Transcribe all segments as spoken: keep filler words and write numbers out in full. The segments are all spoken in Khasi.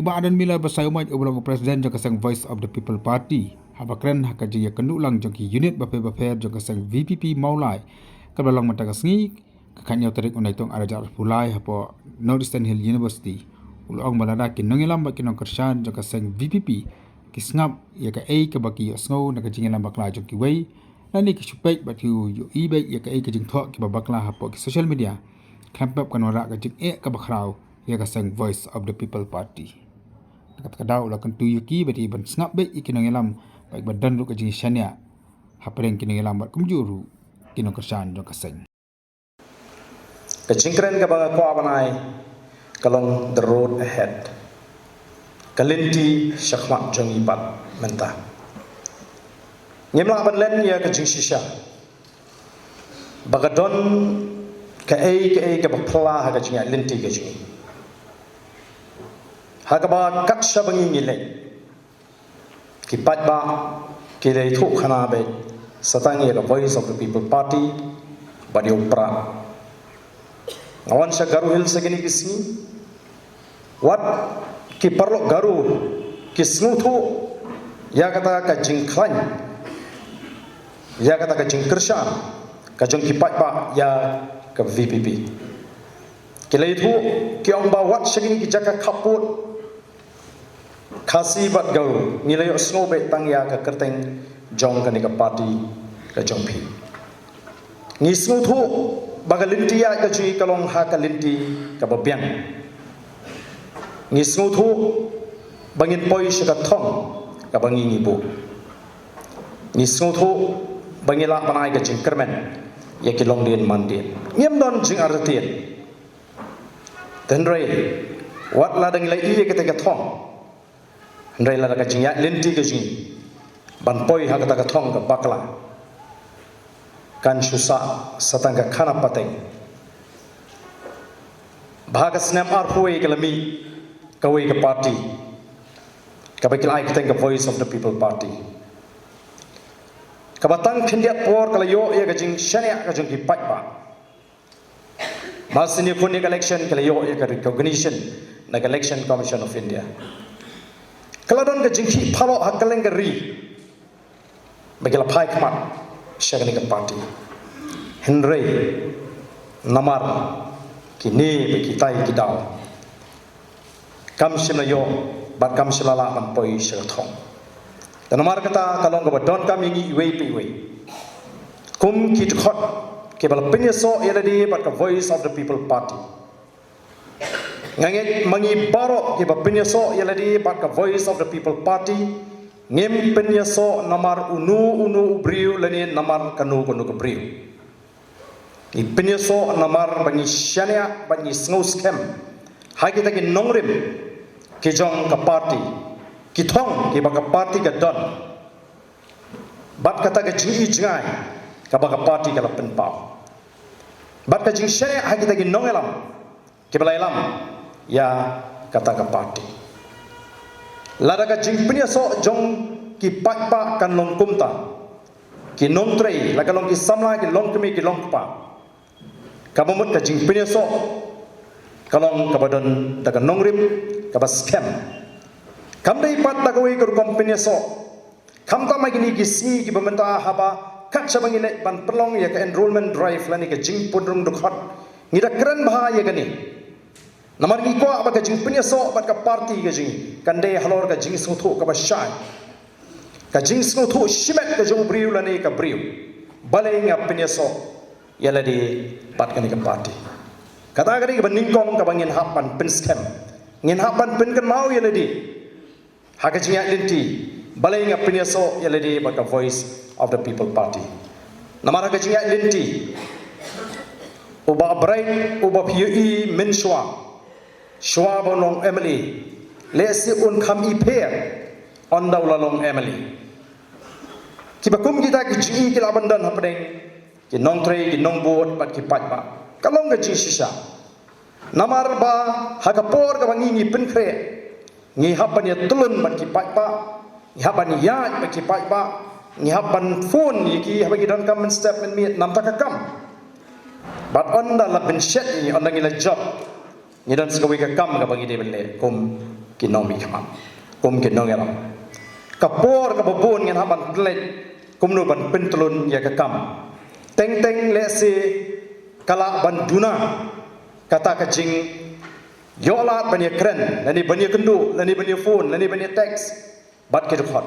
Bah Ardent Miller Basaiawmoit, uba long u president jong ka seng Voice of the People Party, haba kren ha ka jingïakynduh lang jong ki unit bapher bapher jong ka seng V P P Mawlai, kaba la long mynta ka sngi, ka khatñiew tarik u Naitung arhajar arphew lai, hapoh North Eastern Hill University, u la ong ba lada ki nongïalam bad ki nongkyrshan jong ka seng V P P ki sngap ïa kaei kaba ki ïohsngew na ka jingïalam bakla jong kiwei, lane ki shu peit bad ki ïohi beit ïa kaei ka jingthoh kiba bakla hapoh ki social media, khlem pep kan wanrah ka jingeh kaba khraw ïa ka seng Voice of the People Party. Na kata ka daw u la kyntu ïa ki ba dei ban sngap beit ïa ki nongïalam, bad ba don ruh ka jingshaniah hapdeng ki nongïalam bad kumjuh ruh ki nongkyrshan jong ka seng. Ka jingkren kaba nga kwah ban ai ka long the road ahead. Ka lynti shakhmat jong ngi pat mynta. Ngim lah ban len ïa ka jingshisha ba ka don kaei kaei kaba phylla ha ka jingïaid lynti ka jong ngi. Ha kaba kat shaba ngi ngi leit, ki paidbah ki la ïathuh khana beit sa tang ïa ka Voice of the People Party bad ïa u Prah. Nga wan sha Garo Hills ha kine ki sngi, wat ki paralok Garo ki sngewthuh ïa kata ka jingkhlaiñ, ïa kata ka jingkyrshan ka jong ki paidbah ïa ka V P P. Ki la ïathuh, ki ong ba wat sha kine ki jaka khappud Khasi bad Garo, ngi la ïohsngew beit tang ïa ka kyrteng jong kane ka party ka jong phi. Ngi sngewthuh ba ka lynti ïaid ka jong ngi ka long ha ka lynti kaba biang. Ngi sngewthuh ba ngin poi sha ka thong kaba ngi ngi buh. Ngi sngewthuh ba ngi lah ban ai ka jingkyrmen ïa ki longdien mandien. Ngim don jingartatien. Hynrei wat lada ngi la ïoh ïa kata ka thong, hynrei lada ka jingïaid lynti ka jong ngi ban poi ha kata ka thong ka bakla, kan shu sah sa tang ka khana pateng. Ba ha ka snem arphew wei ka la mih kawei ka party kaba ki la ai kyrteng ka Voice of the People Party, kaba tang khyndiat por ka la ïoh ïa ka jingshaniah ka jong ki paidbah. Mar shen ïa ka election ka la ïoh ïa ka recognition na ka Election Commission of India. Ka la don ka jingkhih palat ha kylleng ka ri ba ki la phai khmat sha kane ka party. Hynrei namar kine ba ki tai ki daw, kam shym la ïoh bad kam shym la lah ban poi sha ka thong. Te namar kata ka long kaba donkam ïa ngi iwei pa iwei kum ki dkhot kiba la pynïasoh ïa lade bad ka Voice of the People Party. Nga ngeit ma ngi baroh kiba pynïasoh ïa lade bad ka Voice of the People Party, ngim pynïasoh namar uno uno u briew lane namar kano kano ka briew. Ngi pynïasoh namar ba ngi shaniah bad ngi sngewskhem ha kita ki nongrim ki jong ka party, ki thong kiba ka party ka don, bad kata ka jingi jngai kaba ka party ka la pynpaw, bad ka jingshaniah ha kita ki nongïalam kiba la ïalam ïa kata ka party. Lada ka jingpynïasoh jong ki paidbah kan long kumta, ki nongtrei, la ka long ki samla, ki longkmie, ki longkpa, kaba mut ka jingpynïasoh ka long kaba don da ka nongrim kaba skhem. Kam dei pat da kawei ka rukom pynïasoh. Khamtam ha kine ki sngi kiba mynta haba kat shaba ngi leit ban pynlong ïa ka enrollment drive lane ka jingpynrung dkhot, ngi da kren bha ïa kane. Namar ngi kwah ba ka jingpynïasoh bad ka party ka jong ngi kan dei halor ka jingsngewthuh kaba shai, ka jingsngewthuh shimet ka jong u briew lane ka briew. Balei nga pynïasoh ïa lade bad kane ka party? Kata ka dei kaba nyngkong kaba ngin hap ban pynskhem, ngin hap ban pynkynmaw ïa lade ha ka jingïaid lynti, balei nga pynïasoh ïa lade bad ka Voice of the People Party. Namar ha ka jingïaid lynti, u Bah Bright, u Bah Piohi mynshuwa, shuwa ba u long M L A, lehse un kham i pher ynda u la long M L A. Kiba kum kita ki jingi ki lah ban don hapdeng ki nongtrei, ki nongbud bad ki paidbah. Ka long ka jingshisha. Namar ba ha ka por kaba ngi ngi pynkhreh, ngi hap ban ïatylli bad ki paidbah, ngi hap ban ïaid bad ki paidbah, ngi hap ban phone ïa ki haba ngi donkam mynstep mynmiet namar ka kam. Bad ynda la pynshet ïa ngi, ynda ngi la jop, ngi don sa kawei ka kam kaba ngi dei ban leh kum ki nongmihkhmat, kum ki nongïalam. Ka por kaba bun ngin hap ban pynleit kumno ban pyntlun ïa ka kam. Teng teng lehse ka lah ban duna kata ka jingïohlad ban ïakren, lane ban ïakynduh, lane ban ïaphone, lane ban ïatext bad ki dkhot.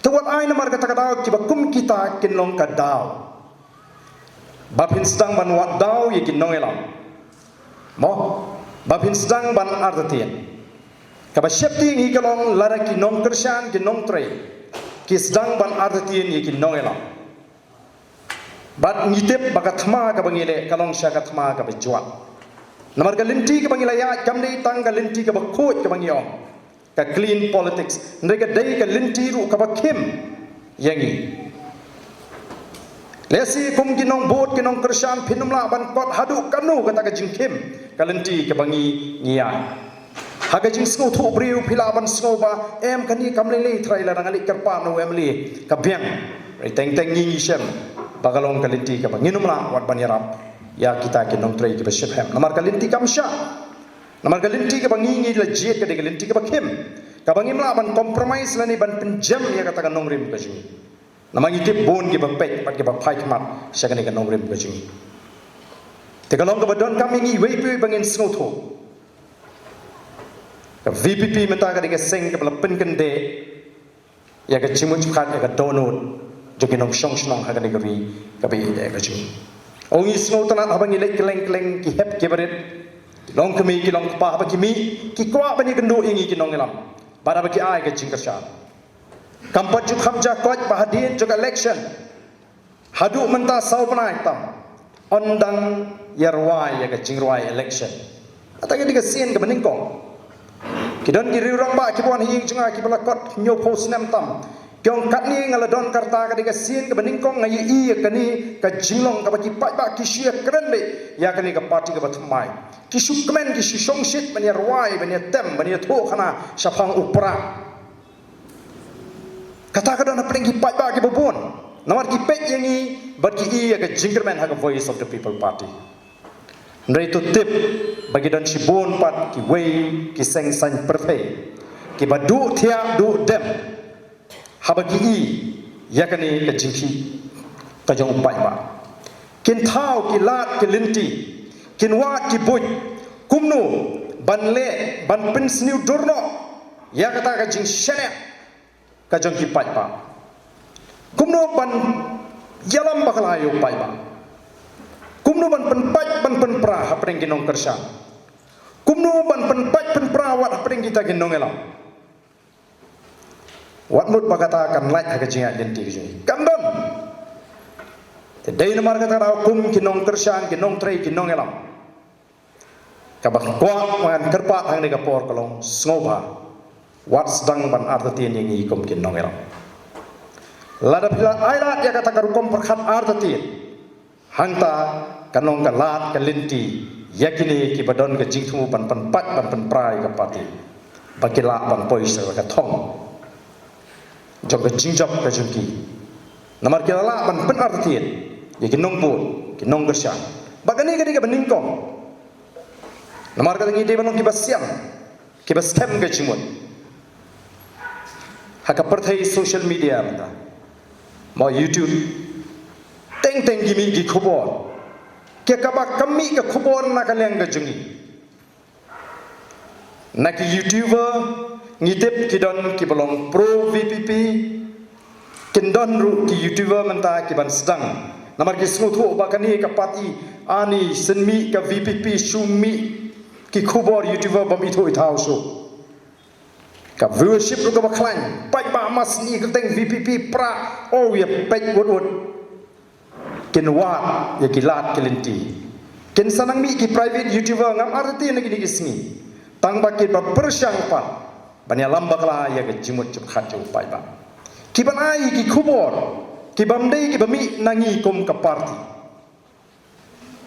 Te wat ai namar kata ka daw kiba kum kita kin long ka daw ba phin sdang ban wad daw ïa ki nongïalam. Mo, ba phin sdang ban artatien. Kaba sheptieng hi ka long lada ki nongkyrshan, ki nongtrei ki sdang ban artatien ïa ki nongïalam. Bad ngi tip ba ka thma kaba ngi leh ka long sha ka thma kaba jwat. Namar ka lynti kaba ngi la ïaid kam dei tang ka lynti kaba khuid kaba ngi ong ka clean politics. Hynrei ka dei ka lynti ruh kaba khim ïa ngi. Lehse kum ki nongbud, ki nongkyrshan, phin ym lah ban kot haduh katno kata ka jingkhim ka lynti kaba ngi ngi ïaid. Ha ka jingsngewthuh briew phi lah ban sngew ba em, kane kam lei lei, trai lada nga leit kyrpad na u MLA ka biang. Hynrei teng teng ngi ngi shem ba ka long ka lynti kaba ngin ym lah wat ban ïarap ïa kita ki nongtrei kiba shipham. Namar ka lynti kam shah. Namar ka lynti kaba ngi ngi la jied ka dei ka lynti kaba khim, kaba ngim lah ban compromise lane ban pynjem ïa kata ka nongrim ka jong ngi. Namar ngi tip bun kiba peit bad kiba phai khmat sha kane ka nongrim ka jong ngi. Te ka long kaba donkam ïa ngi iwei pa iwei ba ngin sngewthuh. Ka VPP mynta ka dei ka seng kaba la pynkyndeh ïa ka jingmut jingpyrkhat, ïa ka dohnud jong ki nongshong shnong ha kane ka ri kaba ïeit ka jong ngi. Ong, ngi sngewtynnat haba ngi leit kylleng kylleng, ki hep ki barit, ki long kmie ki long kpa, haba ki mih ki kwah ban ïakynduh ïa ngi ki nongïalam bad haba ki ai ka jingkyrshan. Kam pat ju kham ja koit ba hadien jong ka election haduh mynta saw bnai tam, yn dang ïa rwai ïa ka jingrwai election. Kata ka dei ka sien kaba nyngkong. Ki don ki riew rangbah kiba wan ha ïing jong nga kiba la kot hynñiewphew snem tam, ki ong katne nga la don ka rta, ka dei ka sien kaba nyngkong nga ïohi ïa kane ka jinglong kaba ki paidbah ki shu ïakren beit ïa kane ka party kaba thymmai. Ki shu kmen, ki shu shongshit ban ïa rwai, ban ïa tem, ban ïathuh khana shaphang u Prah. Kata ka don hapdeng ki paidbah kiba bun, namar ki peit ïa ngi bad ki ïohi ïa ka jingkyrmen ha ka Voice of the People Party. Hynrei to tip ba ki don shibun pat kiwei ki seng saiñ pyrthei kiba duh thiah duh dem haba ki ïohi ïa kane ka jingkhih ka jong u paidbah. Kin thaw ki lad ki lynti, kin wad ki buit kumno ban leh ban pynsniew dur noh ïa kata ka jingshaniah ka jong ki paidbah. Kumno ban ïalam bakla ïa u paidbah. Kumno ban pynpait ban pynpra hapdeng ki nongkyrshan. Kumno ban pynpait pynpra wat hapdeng kita ki nongïalam. Wat mut ba kata kan lait ha ka jingïaid lynti ka jong ngi, kan don. Te dei namar kata ka daw kum ki nongkyrshan, ki nongtrei, ki nongïalam, kaba kwah ngan kyrpad hangne ka por ka long sngewbha wat sdang ban artatien ïa ngi kum ki nongïalam. Lada phi la ai lad ïa kata ka rukom pyrkhat artatien, hangta kan long ka lad ka lynti ïa kine kiba don ka jingthmu ban pynpait ban pynpra ïa ka party ba ki lah ban poi sha ka thong jong ka jingjop ka jong ki. Namar ki la lah ban pynartatien ïa ki nongbud, ki nongkyrshan. Ba kane ka dei kaba nyngkong. Namar kata ngi dei ban long kiba siam, kiba skhem ka jingmut. Ha ka pyrthei social media mynta, mo YouTube, teng teng ki mih ki khubor. Ki kaba kam mih ka khubor na ka liang ka jong ngi. Na ki YouTuber ngi tip ki don kiba long pro VPP, kin don ruh ki YouTuber mynta kiban sdang. Namar ki sngewthuh ba kane ka party ani shen mih ka VPP shu mih ki khubor YouTuber bym ithuh ithaw shuh. Ka viewership ruh kaba khlaiñ, paidbah masni kyrteng VPP Prah, oh, ïa peit wut wut. Kin wad ïa ki lad ki lynti. Kin sa nang mih ki private YouTuber, ngam artatien na kine ki sngi. Tang ba kiba pyrshang pat ban ïalam bakla ïa ka jingmut jingpyrkhat jong u paidbah. Kiban ai ki khubor kibym dei kiba mih na ngi kum ka party.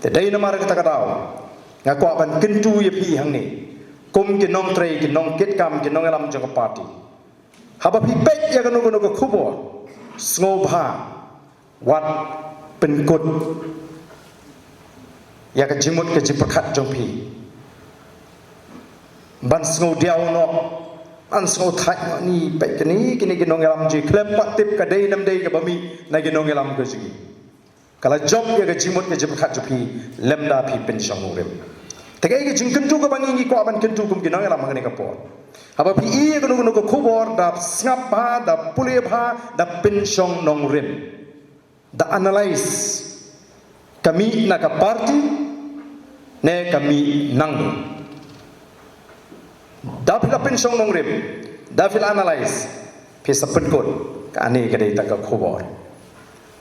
Te dei namar kata ka daw nga kwah ban kyntu ïa phi hangne kum ki nongtrei, ki nongkitkam, ki nongïalam jong ka party. Haba phi peit ïa kano kano ka khubor, sngewbha wat pynkut ïa ka jingmut ka jingpyrkhat jong phi. Ban sngew diaw noh, ban sngew thait noh, ni peit kine, kine ki nongïalam jong ngi, khlem pat tip ka dei nam dei kaba mih na ki nongïalam ka jong ngi. Ka la jop ïa ka jingmut ka jingpyrkhat jong phi lymda phi pynshong nongrim. Te kaei ka jingkyntu kaba ngi ngi kwah ban kyntu kum ki nongïalam ha kane ka por. Haba phi ïohi ïa kano kano ka khubor, da sngap bha, da pule bha, da pynshong nongrim. Da analyse, ka mih na ka party ne ka mih nangno. Da phi la pynshong nongrim, da phi la analyse, phi sa pynkut, kane ka dei tang ka khubor.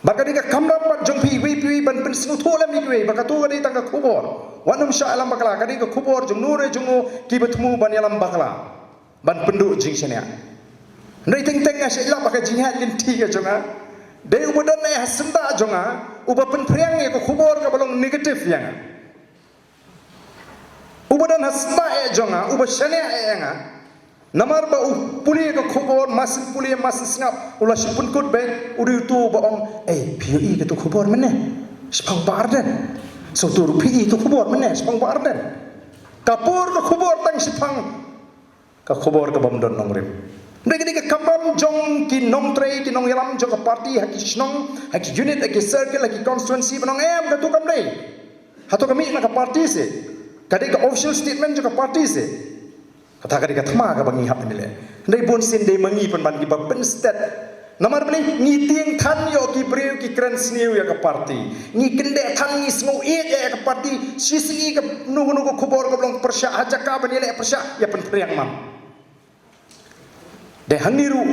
Bad ka dei ka kamram pat jong phi iwei pa iwei ban pynsngewthuh lem ïa kiwei ba kato ka dei tang ka khubor. Wat nym shah ïalam bakla, ka dei ka khubor jong no re jong no kiba thmu ban ïalam bakla, ban pynduh jingshaniah. Hynrei teng teng nga shu ïalap ba ka jingïaid lynti ka jong nga, dei uba don eh ha syndah jong nga, uba pynphriang ïa ka khubor kaba long negative ïa nga. Uba don ha syndah eh jong nga, uba shaniah eh ïa nga. Namar ba u pule ka khubor, mar shu pule, mar shu sngap, u la shu pynkut beit, u dei uto uba ong, "Ei, phi ïohi kato khubor mynne? Shaphang Bah Ardent. Sngewthuh ruh phi ïohi kato khubor mynne, shaphang Bah Ardent." Ka pur ka khubor tang shaphang ka khubor kabym don nongrim. Hynrei ka dei ka kamram jong ki nongtrei, ki nongïalam jong ka party ha ki shnong, ha ki unit, ha ki circle, ha ki constituency, ban ong, "Em, kato kam dei. Hato ka mih na ka party seh. Ka dei ka official statement jong ka party seh." Kata ka dei ka thma kaba ngi hap ban leh. Hynrei bunsien dei ma ngi pynban kiba pynstet. Namar balei? Ngi tieng than ïoh ki briew ki kren sniew ïa ka party. Ngi kyndit than, ngi sngew ïeit ïa ka party. Shisngi kano kano ka khubor kaba long pyrshah, ha jaka ban ïaleh pyrshah, ïa pynphriang man. Dei hangne ruh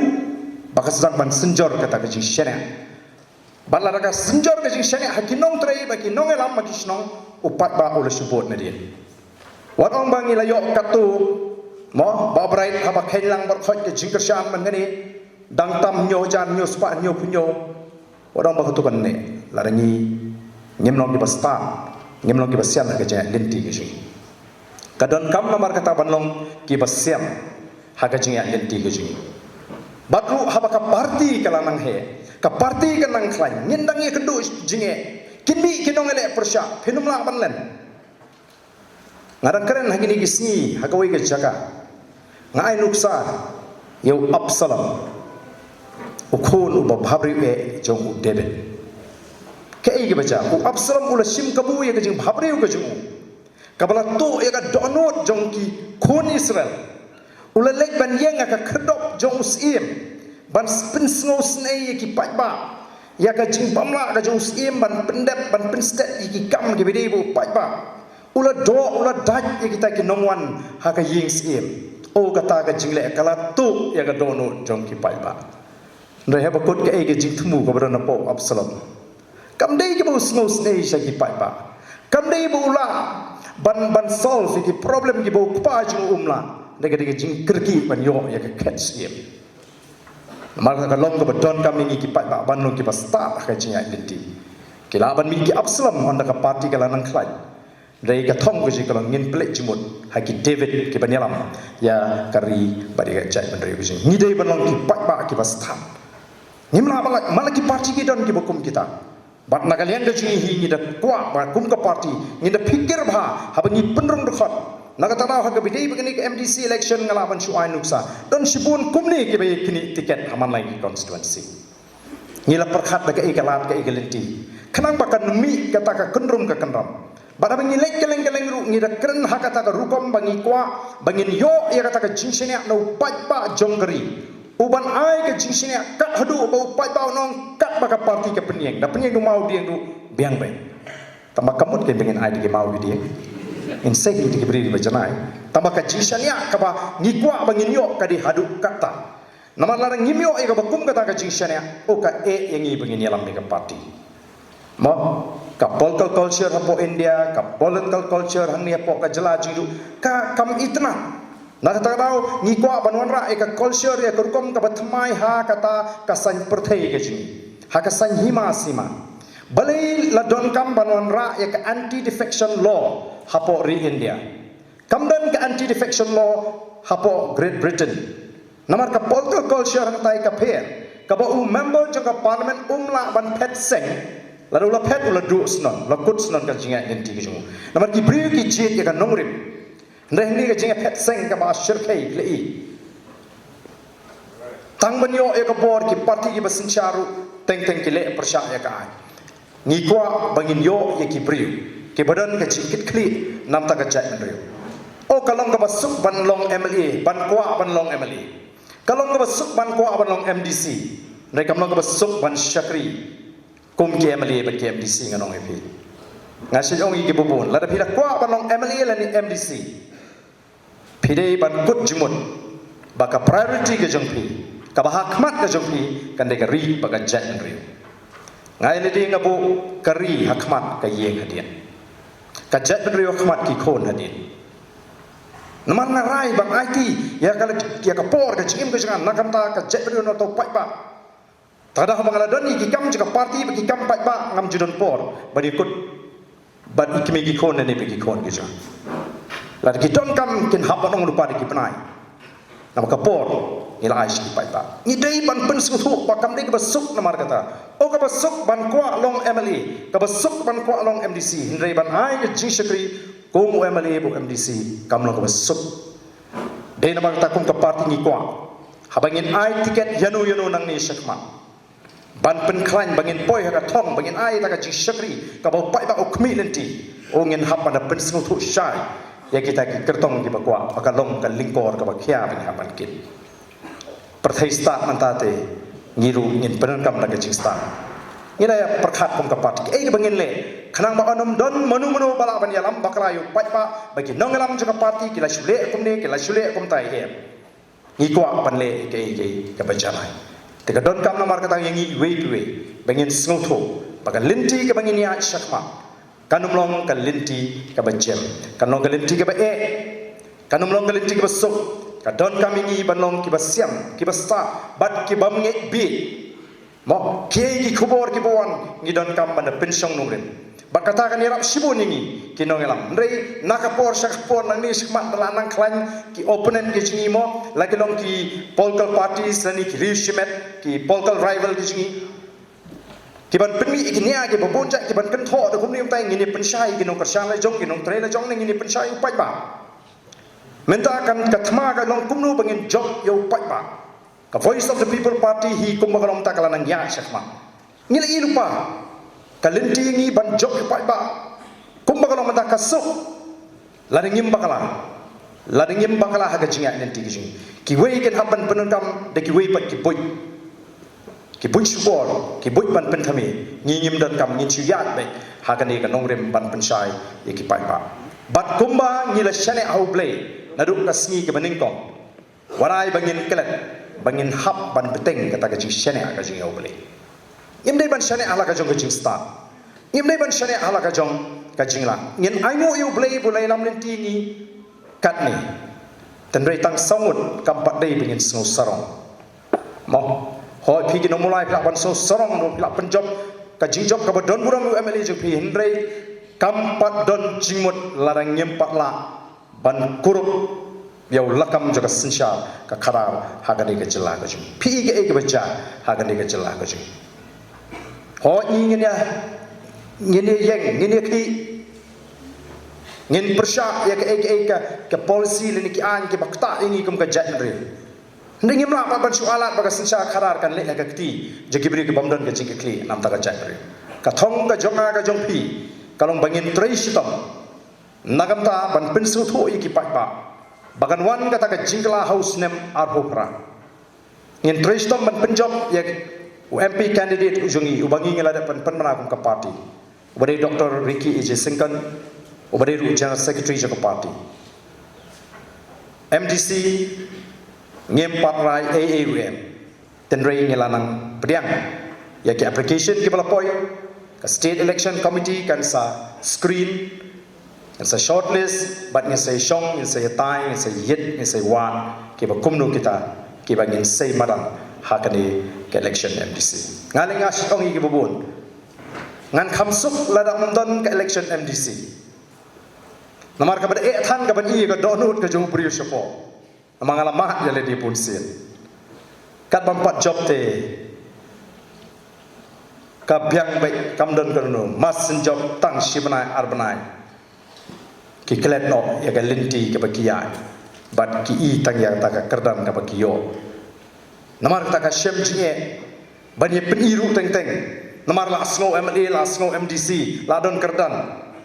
ba ka sdang ban synjor kata ka jingshaniah. Bad lada ka synjor ka jingshaniah ha ki nongtrei bad ki nongïalam ha ki shnong, u paidbah u la shu bud nadien. Wat ong ba ngi la ïoh katto, mo, Bah Bright, haba kheiñ lang bad khoit ka jingkyrshan mynne, dang tam hynñiew hajar hynñiew spah hynñiew phew hynñiew. Wat ong ba kato kane, lada ngi ngim long kiba stad, ngim long kiba sian ha ka jingïaid lynti ka jong ngi. Ka donkam namar kata ban long kiba sian ha ka jingïaid lynti ka jong ngi. Bad ruh haba ka party ka la nang heh, ka party ka nang khlaiñ, ngin dang ïakynduh jingeh, kin mih ki nongïaleh pyrshah, phin ym lah ban len. Nga dang kren ha kine ki sngi ha kawei ka jaka, nga ai nuksa ïa u Absalom, u khun uba bhabriew eh jong u David. Kaei kaba jia? U Absalom u la shim kabu ïa ka jingbhabriew ka jong u, kaba la tuh ïa ka dohnud jong ki khun Israel. U la leit ban ïeng ha ka khyrdop jong u syiem, ban pynsngewsynei ïa ki paidbah ïa ka jingbymlah ka jong u syiem, ban pyndep, ban pynstet ïa ki kam kiba dei bad u paidbah. U la doh, u la dait ïa kita ki nongwan ha ka ïing syiem. O, kata ka jingleh ka la tuh ïa ka dohnud jong ki paidbah. Hynrei haba kut, kaei ka jingthmu kaba don hapoh u Absalom? Kam dei kaba u sngewsynei sha ki paidbah. Kam dei ba u lah ban, ban solve ïa ki problem kiba u kpa jong u um lah. Hynrei ka dei ka jingkyrkieh ban ïoh ïa ka khet syiem. Namar kata ka long kaba donkam ïa ngi ki paidbah ban long kiba stad ha ka jingïaid lynti. Ki lah ban mih ki Absalom ynda ka party ka la nang khlaiñ. Hynrei ka thong ka jong ngi ka long ngin pynleit jingmut ha ki David kiban ïalam ïa ka ri bad ïa ka jaitbynriew ka jong ngi. Ngi dei ban long ki paidbah kiba stad. Ngim lah ban lait, man la ki party ki don kiba kum kita. Bad na ka liang ka jong ngi hi, ngi da kwah ba kum ka party ngin da phikir bha haba ngi pynrung dkhot. Na kata daw ha kaba ïadei bad kane ka M D C election, nga lah ban shu ai nuksa, don shibun kumne kiba ïa kine tiket ha man la ki constituency. Ngi la pyrkhat da kaei ka lad, kaei ka lynti, khnang ba kan mih kata ka kynrum ka kynram. Bad haba ngi leit kylleng kylleng ruh, ngi da kren ha kata ka rukom ba ngi kwah ba ngin ïoh ïa kata ka jingshaniah na u paidbah jong ka ri. U ban ai ka jingshaniah kat haduh ba u paidbah un ong, katba ka party ka pynïeng, da pynïeng da u mawdieng ruh, biang beit. Tangba ka mut kein ba ngin ai da ki mawdieng, ngin sei da ki briew ba janai. Tangba ka jingshaniah kaba ngi kwah ba ngin ïoh ka dei haduh katta. Namar lada ngim ïoh ïa kaba kum kata ka jingshaniah, o, ka eh ïa ngi ba ngin ïalam ïa ka party. Mo, ka political culture hapoh India, ka political culture hangne hapoh ka jylla jong ngi ruh, ka kam itynnad. Na kata ka daw ngi kwah ban wanrah ïa ka culture, ïa ka rukom kaba thymmai ha kata ka saiñ pyrthei ka jong ngi, ha ka saiñ hima sima. Balei la donkam ban wanrah ïa ka anti defection law hapoh ri India? Kam don ka anti defection law hapoh Great Britain. Namar ka political culture hangtai ka pher, kaba u member jong ka parliament um lah ban phet seng. Lada u la phet, u la duh shnong, la kut shnong ka jingïaid lynti ka jong u. Namar ki briew ki jied ïa ka nongrim. Hynrei hangne ka jingïaphet seng kaba shyrkhei ki la i. Tang ban ïoh ïa ka bor ki parti kiba synshar ruh teng teng ki leh pyrshah ïa ka aiñ. Ngi kwah ba ngin ïoh ïa ki briew kiba don ka jingkitkhlieh namar ka jaitbynriew. O ka long kaba suk ban long M L A, ban kwah ban long M L A. Ka long kaba suk ban kwah ban long M D C. Hynrei kam long kaba suk ban shakri kum ki M L A bad ki M D C, ngan ong ïa phi. Nga shu ong ïa ki bun bun, lada phi la kwah ban long M L A lane M D C, phi dei ban kut jingmut ba ka priority ka jong phi, kaba ha khmat ka jong phi, kan dei ka ri bad ka jaitbynriew. Nga ïa lade nga buh ka ri ha khmat, ka ïing hadien, ka jaitbynriew ha khmat, ki khun hadien. Namar nga rai ba nga aiti ïa ka, ïa ka por, ka jingim ka jong nga na ka bynta ka jaitbynriew, na uto u paidbah. Te lada haba nga la don ïa ki kam jong ka parti bad ki kam paidbah, ngam ju don por ban ïakut bad i kmie ki khun ne bad ki khun ki jong nga. Lada ki donkam kin hap ban ong lypa da ki bnai. Namar ka por ngi la ai sha ki paidbah. Ngi dei ban pynsngewthuh ba kam dei kaba suk namar kata. O kaba suk ban kwah long M L A, kaba suk ban kwah long M D C, hynrei ban ai ka jingshakri kum u M L A bad u M D C kam long kaba suk. Dei namar kata kum ka parti ngi kwah, haba ngin ai tiket ïano ïano nangne shakhmat, ban pynkhlaiñ, ba ngin poi ha ka thong, ba ngin ai ïa ka jingshakri kaba u paidbah u khmih lynti, o ngin hap ban da pynsngewthuh shai ïa kita ki kyrtong kiba kwah ba ka long ka lyngkor kaba khia ba ngin hap ban kit. Pyrthei stad mynta te, ngi ruh ngin pyndonkam da ka jingstad. Ngi la ïa pyrkhat kum ka parti kaei kaba ngin leh, khnang ba un ym don mano mano ba lah ban ïalam bakla ïa u paidbah ba ki nongïalam jong ka parti ki la shu leh kumne, ki la shu leh kumta, ïa. Ngi kwah ban leh kaei kaei kaba jan ai. Te ka donkam namar kata ïa ngi iwei pa iwei ba ngin sngewthuh ba ka lynti kaba ngin ïaid shakhmat kan ym long ka lynti kaba jem, kan long ka lynti kaba eh, kan ym long ka lynti kaba suk. Ka donkam ïa ngi ban long kiba siam, kiba stad bad kibym ngeit bieit. Mo, kiei ki khubor kiba wan, ngi donkam ban da pynshong nongrim. Bad kata kan ïarap shibun ïa ngi ki nongïalam. Hynrei na ka por sha ka por, nangne shakhmat ba la nang khlaiñ ki opponent ki jong ngi, mo, la ki long ki political parties lane ki riewshimet, ki political rival ki jong ngi, ki ban pynmih ïa ki nia kiba bun jait, ki ban kynthoh da kumne kumtai, ngin ïa pynshai ïa ki nongkyrshan la jong, ki nongtrei la jong, ne ngin ïa pynshai ïa u paidbah. Mynta kan ka thma ka long kumno ba ngin jop ïa u paidbah. Ka Voice of the People Party hi kumba ka long mynta ka la nang ïaid shakhmat. Ngi la ïohi lypa ka lynti ngi ban jop ïa u paidbah kumba ka long mynta ka suk. Lada ngim bakla, lada ngim bakla ha ka jingïaid lynti ka jong ngi, kiwei kin hap ban pyndonkam da kiwei pat ki buit. Ki buit shukor, ki buit ban pynthame, ngi ngim donkam, ngin shu ïaid beit ha kane ka nongrim ban pynshai ïa ki paidbah. Bad kumba ngi la shaniah ha U Blei naduh ka sngi kaba nyngkong, wat ai ba ngin klet, ba ngin hap ban bteng kata ka jingshaniah ka jong ngi ha U Blei. Ngim dei ban shaniah ha la ka jong ka jingstad. Ngim dei ban shaniah ha la ka jong ka jinglah. Ngin ainguh ïa U Blei ba u la ïalam lynti ïa ngi katne. Hynrei tang saw ngut kam pat dei ba ngin sngew sarong. Mo, hooid phi ki nongmulai phi lah ban sngew sarong, phi lah pynjop ka jingjop kaba don burom ïa u M L A jong phi, hynrei kam pat don jingmut lada ngim pat lah ban kurup ïa u lakam jong ka synshar ka khadar ha kane ka jylla ka jong ngi. Phi i kaei kaba jia ha kane ka jylla ka jong ngi. Hooid ngi ngin ïa, ngin ïa ïeng, ngin ïa khih, ngin pyrshah ïa kaei kaei ka, ka policy lane ki aiñ kiba ktah ïa ngi kum ka jaitbynriew. Hynrei ngim lah pat ban shu ailad ba ka synshar khadar kan leh ha ka kti jong ki briew kibym don ka jingkitkhlieh namar ka jaitbynriew. Ka thong ka jong nga ka jong phi ka long ba ngin trei shitom na ka bynta ban pynsngewthuh ïa ki paidbah ba kan wan kata ka jingkylla ha u snem arphew phra. Ngin trei shitom ban pynjop ïa u M P candidate u jong ngi uba ngi ngi la dep ban pynbna kum ka party, uba dei Doctor Ricky A J Syngkon, uba dei ruh General Secretary jong ka party. M D C ngim pat rai ei ei ruh em. Hynrei ngi la nang pdiang ïa ki application kiba la poi, ka State Election Committee kan sa screen, ngin sa shortlist, bad ngin sa shong, ngin sa ïatai, ngin sa ïit, ngin sa wad kiba kumno kita kiba ngin sa madan ha kane ka election M D C. Nga leh nga shu ong ïa kiba bun, ngan kham suk lada ym don ka election M D C. Namar kaba da eh than ka ban ïoh ka dohnud ka jong u briew shapoh. Namar nga la mad ïa lade bun sien. Katba ym pat jop te ka biang beit, kam don kano, mas sien jop tang shi bnai ar bnai. ki klet noh ïa ka lynti kaba ki ïaid bad ki i tang ïa kata ka kyrdan kaba ki ïoh. Namar kata ka shem jingeh ban ïa pyni ruh teng teng. Namar la sngew M L A, la sngew M D C, la don kyrdan,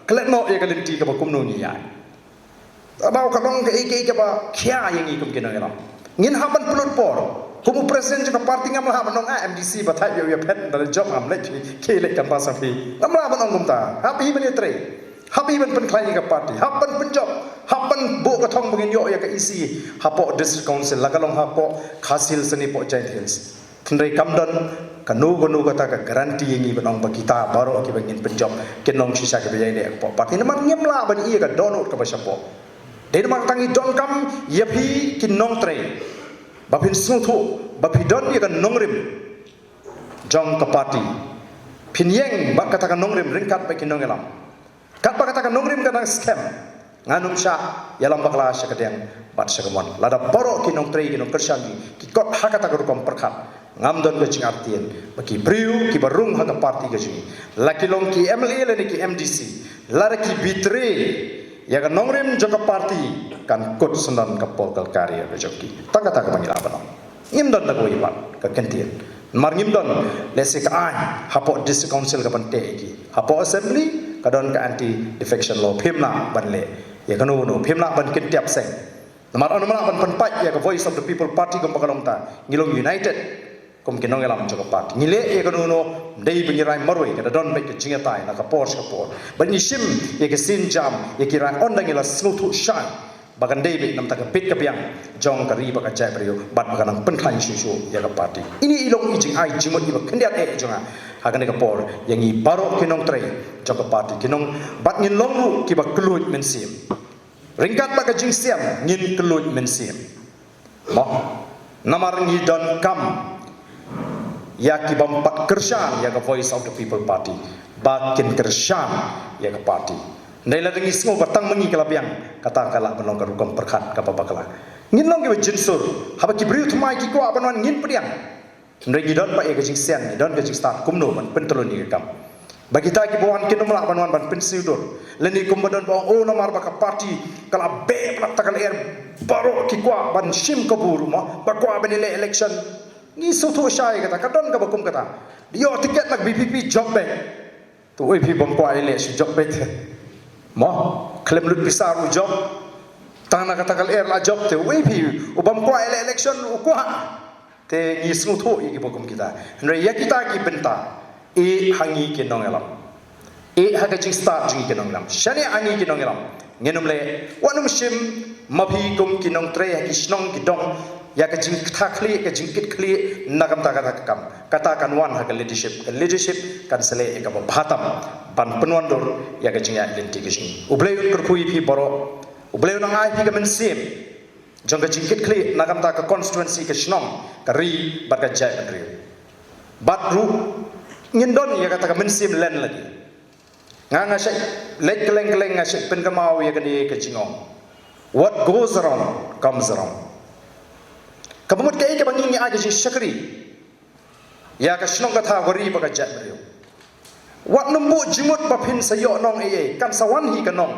klet noh ïa ka lynti kaba kumno ngi ïaid. Tang ba ka long kaei kaei kaba khia ïa ngi kum ki nongïalam. Ngin hap ban pynlut por. Kum u president jong ka party ngam lah ban ong, ah, M D C ba thait ïa u ïa phet da jop, ngam leh ki leh kan ba sa phi. Ngam lah ban ong kumta. Hap hi ban ïatrei. Hap hi ban pynkhlaiñ ïa ka party. Hap ban pynjop. Hap ban buh ka thong ba ngin ïoh ïa ka E C hapoh District Council, la ka long hapoh Khasi Hills ne hapoh Jaintia Hills. Hynrei kam don kano kano kata ka guarantee ïa ngi ban ong ba kita baroh kiba ngin pynjop kin long shisha kiba ïaineh hapoh party. Namar ngim lah ban ïoh ïa ka dohnud kaba shapoh. Dei namar kata ngi donkam ïa phi ki nongtrei ba phin sngewthuh ba phi don ïa ka nongrim jong ka party. Phin ïeng bad kata ka nongrim ryngkat bad ki nongïalam. Katba kata ka nongrim ka dang skhem, ngan ym shah ïalam bakla sha ka diang bad sha ka mon. Lada baroh ki nongtrei, ki nongkyrshan, ki kot ha kata ka rukom pyrkhat, ngam don ka jingartatien ba ki briew kiba rung ha ka party ka jong ngi, la ki long ki M L A lane ki M D C, lada ki betray ïa ka nongrim jong ka party, kan kut syndon ka political career ka jong ki. Tang kata kaba ngi lah ban ong. Ngim don da kawei pat ka kyntien. Namar ngim don, lehse ka aiñ hapoh District Council ka ban teh ïa ki. Hapoh Assembly ka don ka Anti Defection Law, phim lah ban leh ïa kano kano, phim lah ban kyntiap seng. Namar ym lah ban pynpait ïa ka Voice of the People Party kumba ka long ta. Ngi long united kum ki nongïalam jong ka party. Ngi leh ïa kano kano ym dei ba ngi rai marwei, ka da don beit ka jingïatai na ka por sha ka por. Ba ngi shim ïa ka sienjam ïa ki rai ynda ngi la sngewthuh shai ba kan dei beit namar ka bit ka biang jong ka ri bad ka jaitbynriew bad ba kan nang pynkhlaiñ shuh shuh ïa ka party. Ine i long i jingai jingmut iba khyndiat eh jong nga ha kane ka por ïa ngi baroh ki nongtrei jong ka party, ki nong, bad ngin long ruh kiba kylluid mynsiem. Ryngkat bad ka jingsian ngin kylluid mynsiem. Mo, namar ngi donkam ïa ki bym pat kyrshan ïa ka Voice of the People Party ba kin kyrshan ïa ka party. Hynrei lada ngi sngew ba tang ma ngi ka la biang, kata ka lah ban long ka rukom pyrkhat kaba bakla. Ngin long kiba jynsur, haba ki briew thymmai ki kwah ban wan ngin pdiang. Hynrei ngi don pat ïa ka jingsian, ngi don ka jingstad kumno ban pyntyllun ïa ka kam. Ba kita kiba wan kin ym lah ban wan ban pynsngewdur. Lane kumba don ba ong, oh, namar ba ka party ka la beh palat ta ka lyer, baroh ki kwah ban shim kabu ruh mo, ba kwah ban ïaleh election. Ngi sngewthuh shai kata, ka don kaba kum kata. Ïoh tiket na ka V P P jop beit. Te uei phi bym kwah ïaleh shu jop beit. Mo, khlem lut pisa ruh jop. Tang na kata ka lyer la jop te uei phi u bym kwah ïaleh election u kwah. Te ngi sngewthuh ïa kiba kum kita. Hynrei ïa kita ki bynta, ïeh ha ngi ki nongïalam. Ïeh ha ka jingstad jong ngi ki nongïalam. Shaniah ha ngi ki nongïalam. Ngin ym leh, wat nym shim, ma phi kum ki nongtrei ha ki shnong ki dong, ïa ka jingkitkhlieh, ka jingkitkhlieh na ka bynta kata ka kam. Kata kan wan ha ka leadership. Ka leadership kan sa leh ïa kaba bha tam ban pynwandur ïa ka jingïaid lynti ka jong ngi. U Blei un kyrkhu ïa phi baroh. U Blei un nang ai phi ka mynsiem jong ka jingkitkhlieh na ka bynta ka constituency, ka shnong, ka ri bad ka jaitbynriew. Bad ruh ngin don ïa kata ka mynsiem len lagi. Nga, nga shait leit kylleng kylleng, nga shait pynkynmaw ïa kane ka jingong. What goes around comes around. Kaba mut kaei kaba ngi, ngi ai ka jingshakri ïa ka shnong ka thaw, ka ri bad ka jaitbynriew. Wat nym buh jingmut ba phin sa ïoh nong ei ei, kan sa wan hi ka nong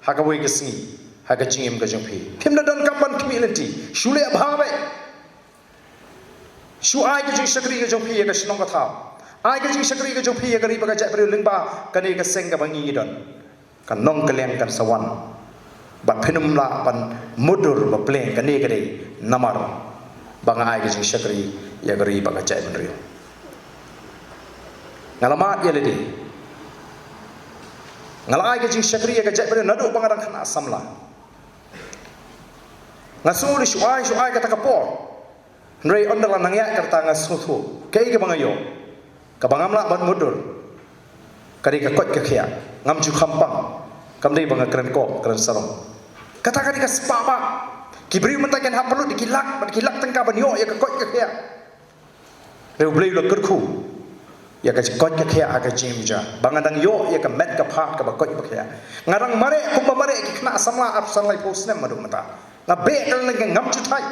ha kawei ka sngi ha ka jingim ka jong phi. Phim da donkam ban khmih lynti, shu leh bha beit. Shu ai ka jingshakri ka jong phi ïa ka shnong ka thaw. Ai ka jingshakri ka jong phi ïa ka ri bad ka jaitbynriew lyngba kane ka seng kaba ngi ngi don. Ka nongkylliang kan sa wan. Bad phin ym lah ban mutdur ba pleng, kane ka dei namar ba nga ai ka jingshakri ïa ka ri bad ka jaitbynriew. Nga la mad ïa lade. Nga la ai ka jingshakri ïa ka jaitbynriew naduh ba nga dang khynnah samla. Nga sngew lei shu ai, shu ai kata ka por. Hynrei ynda la nang ïaid kata nga sngewthuh kaei kaba nga ïoh, kaba ngam lah ban mutdur, ka dei ka koit ka khiah. Ngam ju kham pang. Kam dei ba nga kren kop, kren sarong. Kata ka dei ka spah bah. Ki briew mynta kin hap pynlut da ki lak bad ki lak tyngka ban ïoh ïa ka koit ka khiah. Hynrei U Blei u la kyrkhu ïa ka koit ka khiah ha ka jingim jong nga, ba nga dang ïoh ïa ka met ka phad kaba koit ba khiah. Nga dang mareh kumba mareh ki khynnah samla arphew san, laiphew snem haduh mynta. Nga beh ka lynti, ngam ju thait.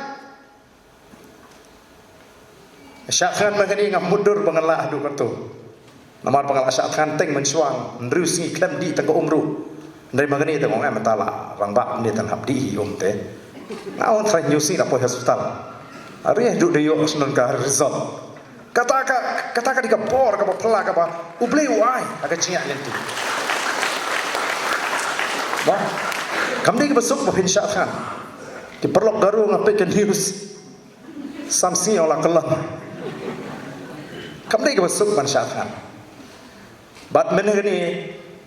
Shah thngan ma kane, ngam mutdur ba ngan lah haduh katto. Namar ba nga la shah thngan teng mynshuwa, hynriew sngi khlem dih tang ka um ruh. Hynrei ma kane te ong em ta la rangbah ne tan hap dih hi um te. Nga ong trai ñu si na poi hospital. Are du de ïoh snon ka result. Kata ka, kata ka dei ka bor kaba phylla kaba U Blei u ai ha ka jingïaid lynti. Ba kam dei kaba suk ba phin shah thngan. Ki paralok Garo nga peit ka news. Sam sngi ong la ka long. Kam dei kaba suk ban shah thngan. Bad mynne kane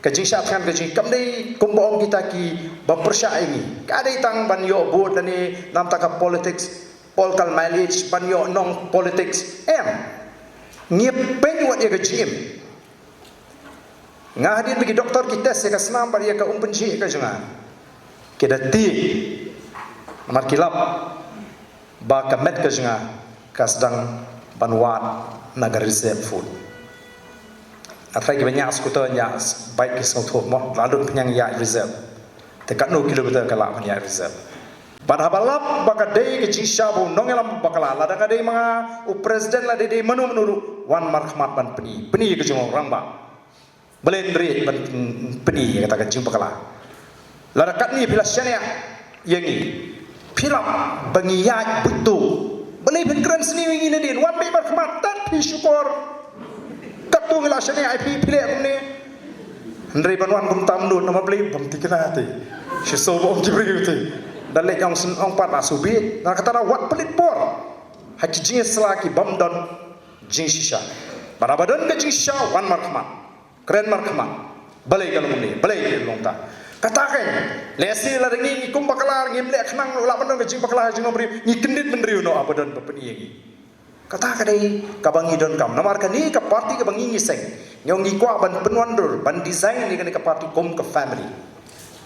ka jingshah thngan ka jing kam dei kumba ong kita kiba pyrshah ïa ngi. Ka dei tang ban ïoh vote lane namar ka politics, political mileage, ban ïoh nong politics. Em. Ngi pynwad ïa ka jingim. Nga hadien ba ki doktor ki test ïa ka snam bad ïa ka umpynjhi ka jong nga. Ki da tieng. Namar ki lap ba ka met ka jong nga ka sdang ban wad na ka reserve food. Nga trai kiba ñiah skuter, ñiah bike ki sngewthuh mo, la lut pynïang ïaid reserve. Te katno kilometer ka lah pynïaid reserve. Bad haba lap ba ka dei ka jingshisha ba u nongïalam bakla, lada ka dei ma nga u president, lada dei mano mano ruh, wan markhmat ban pyni, pyni ka jong u rangbah. Balei hynrei ban pyni ïa kata ka jingbakla. Lada katne phi la shaniah ïa ngi, phi lap ba ngi ïaid buit to. Balei phin kren sniew ïa ngi nadien, wan beit markhmat, tad phi shukor. Katto ngi la shaniah ïa phi, phi leh kumne. Hynrei ban wan kumta mut namar Blei bym thikna te. Shisha ba ong ki briew te. Da leit ong sn ong pat la shu beit. Na kata da wat pynlut por ha ki jingïasla ki bym don jingshisha. Bad haba don ka jingshisha, wan markhmat. Kren markhmat. Balei ka long kumne, balei ka long ta. Kata ka lehse lada ngi, ngi kum bakla, ngim leh khnang, la ban don ka jingbakla ha jingbymrieh, ngi kyndit bynriew noh haba don ba pyni ïa ngi. Kata ka dei kaba ngi donkam. Namar kane ka party kaba ngi ngi seng, ngi ong ngi kwah ban pynwandur, ban design ïa kane ka party kum ka family.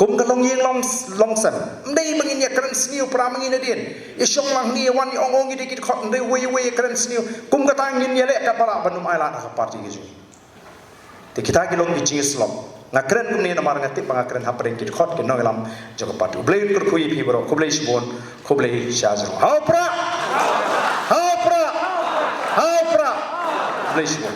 Kum ka longïing long, longsem. Ym dei ba ngin ïa kren sniew para ma ngi nadien. I shong lang ngi wan i ong ong ngi dei ki dkhot, ym dei, wei wei ïa kren sniew. Kum kata ngin ïa leh katba lah ban ym ailad ha ka party ka jong ngi. Te kita ki long ki jingïasyllok. Nga kren kumne namar nga tip ba nga kren hapdeng ki dkhot ki nongïalam jong ka party. U Blei un kyrkhu ïa phi baroh. Khublei shibun, khublei shibun. Ha u Prah! Ha u Prah! Ha u Prah! Khublei shibun.